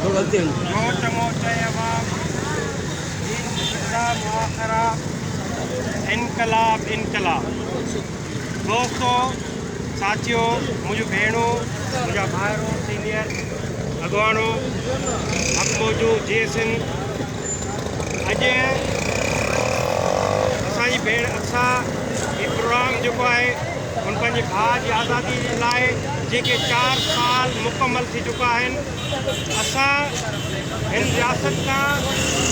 جو چڱو چئي عوام، جي مؤخرا، انقلاب انقلاب. دوستو، ساٿيو، منهنجون ڀيڻون، منهنجا ڀائرو، سينيئر اڳواڻو، حق موجود جي سنڌ، اڄ اسان جي ڀيڻ اقصيٰ هي پروگرام جيڪو آهي هن پنهنجي ڀاء جي آزادي جي لاء جيڪي 4 سال مڪمل ٿي چڪا آهن، اسان هن رياست کان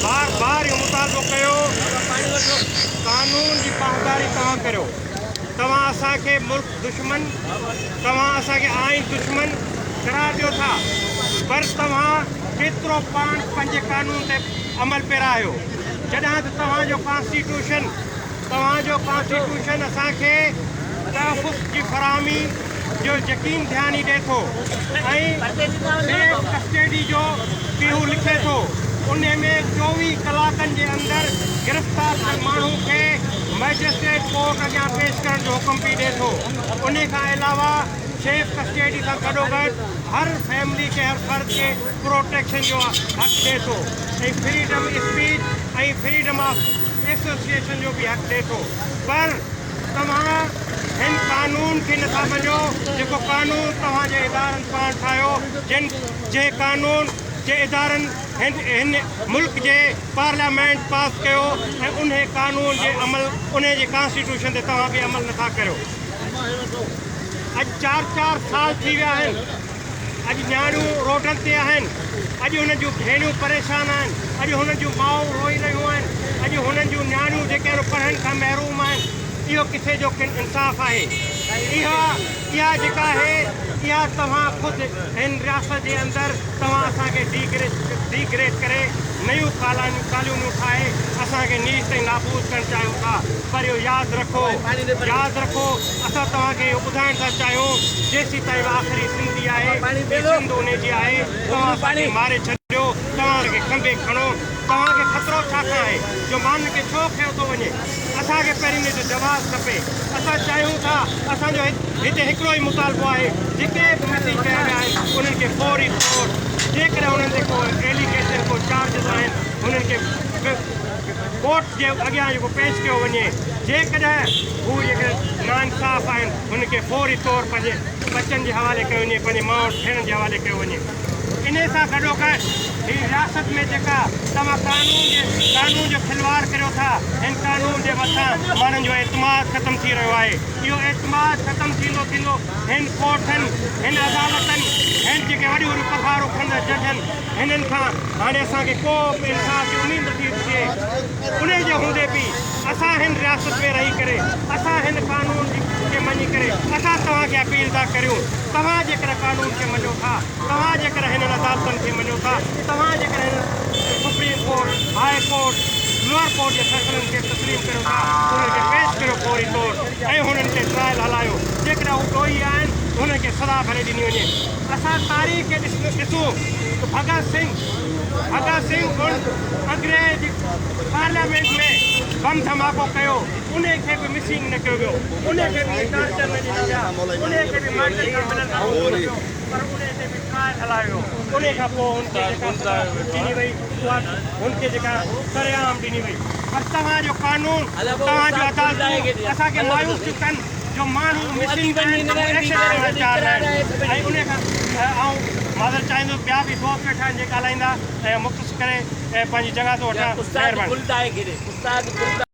بار بار اهو مطالبو ڪيو قانون جي پاسداري توهان ڪريو، توهان اسان کي ملڪ دشمن، توهان اسان کي آئين دشمن قرار ڏيو ٿا پر توهان ڪيترو پاڻ پنهنجي قانون تي عمل پيرا آهيو، جڏهن ته توهان جو ڪانسٽيٽيوشن توهان جو ڪانسٽيٽيوشن اسان کي تحفظ جي فراهمي جو يقين ڌياني ڏئي ٿو ۽ سيف ڪسٽيڊي جو به هو لکي ٿو انهي ۾ 24 ڪلاڪن جي اندر گرفتار ٿيل ماڻهو کي مئجسٽريٽ ڪورٽ اڳيان پيش ڪرڻ جو حڪم به ڏئي ٿو. انهي کان علاوه سيف ڪسٽيڊي سان گڏوگڏ هر فيملي کي هر فرد کي پروٽيڪشن جو حق ڏئي ٿو ۽ freedom speech ۽ freedom of association جو به حق ڏئي ٿو پر توهان هن قانون کي نٿا مڃو جيڪو قانون توهان جي ادارن پاڻ ٺاهيو جن جنهن قانون جي ادارن هن هن ملڪ جي پارليامينٽ پاس ڪيو ۽ انهي قانون جي عمل انهي جي ڪانسٽيٽيوشن تي توهان به عمل نٿا ڪريو. اڄ چار چار سال ٿي ويا آهن اڄ نياڻيون روڊن تي آهن اڄ هنن جون ڀيڻيون پريشان آهن اڄ هنن جون مائون روئي رهيون آهن اڄ هنن جون نياڻيون جيڪي آهن پڙهڻ کان محروم آهن اهو ڪٿي جو ڪن انصاف آهي اها اها جيڪا آهي اها توهان خود هن رياست جي اندر توهان اسان کي ڊي گريڊ ڪري نيون ڪالونيون ٺاهي اسان کي نيست ۽ نابود ڪرڻ چاهيو ٿا پر اهو ياد رکو ياد رکو اسان توهان کي اهو ٻڌائڻ ٿا چاهيون جيسيتائين به آخري سنڌي آهي هي سنڌ انهي جي آهي توهان اسان کي ماري ڇڏيو توهان اسان کي کنڀي کڻو توهان کي خطرو ڇا کان آهي جو ماڻهن کي ڇو کنيو ٿو وڃي؟ اسان کي پهرين ان جو جواز کپي. اسان چاهيون ٿا اسان جو هتي هڪڙو ئي مطالبو آهي جيڪي به مسنگ ڪيا ويا آهن انهن کي فوري طور جيڪڏهن انهن تي ڪو ايليگيشن ڪو چارجز آهن انهن کي ڪورٽ جي اڳيان جيڪو پيش ڪيو وڃي جيڪڏهن هو جيڪڏهن ناانصاف آهن انهن کي فوري طور پنهنجي ٻچن جي حوالي ڪيو وڃي پنهنجي ماء ڀيڻن جي حوالي ڪيو وڃي. انهي سان گڏوگڏ هي رياست ۾ جيڪا توهان قانون جي قانون جو کلواڙ ڪريو ٿا هن قانون جي مٿان ماڻهن جو اعتماد ختم ٿي رهيو آهي اهو اعتماد ختم ٿيندو ٿيندو هن ڪورٽن هن عدالتن هن جيڪي وڏيون وڏيون پگهارون کڻندڙ ججن هنن کان هاڻي اسان کي ڪو به انصاف جي اميد نٿي ٿئي انهي جي هوندي به اسان هن رياست ۾ رهي ڪري اسان هن قانون جي کي مڃي ڪري اسان توهان کي اپيل ٿا ڪريون توهان جيڪڏهن قانون کي مڃو ٿا، توهان جيڪڏهن هنن عدالتن کي مڃو ٿا، توهان جيڪڏهن هنن supreme court, high court, lower court جي فيصلن کي تسليم ڪريو ٿا، انهن کي پيش ڪريو فوري طور ۽ هنن تي ٽرائل هلايو، جيڪڏهن هو ڏوهي آهن ته هنن کي سزا ڀلي ڏني وڃي. اسان تاريخ کي ڏسون ته ڀڳت سنگهه ڀڳت سنگهه ان انگريز جي پارليامينٽ ۾ بم ڌماڪو ڪيو، انهي کي به مسنگ نه ڪيو ويو، انهي کي به ٽارچر نه ڏنا ويا، انهي کي به مائٽن کان ملڻ کان روڪيو نه ويو، پر انهي تي به ٽرائل هلايو ويو، انهي کان پوء هن کي جيڪا سزا ڏني وئي اها هن کي جيڪا سرعام ڏني وئي، پر توهان جو قانون، توهان جون عدالتون اسان کي مايوس ٿيون ڪن جو ماڻهو مسنگ آهن ۽ ايڪشن کڻڻ لاء تيار نه آهن ۽ انهي کان آئون معذرت چاهيندس ٻيا به دوست ويٺا آهن جيڪي ڳالهائيندا ۽ مختصر ڪري پنهنجي جڳهه ٿو وٺان مهرباني.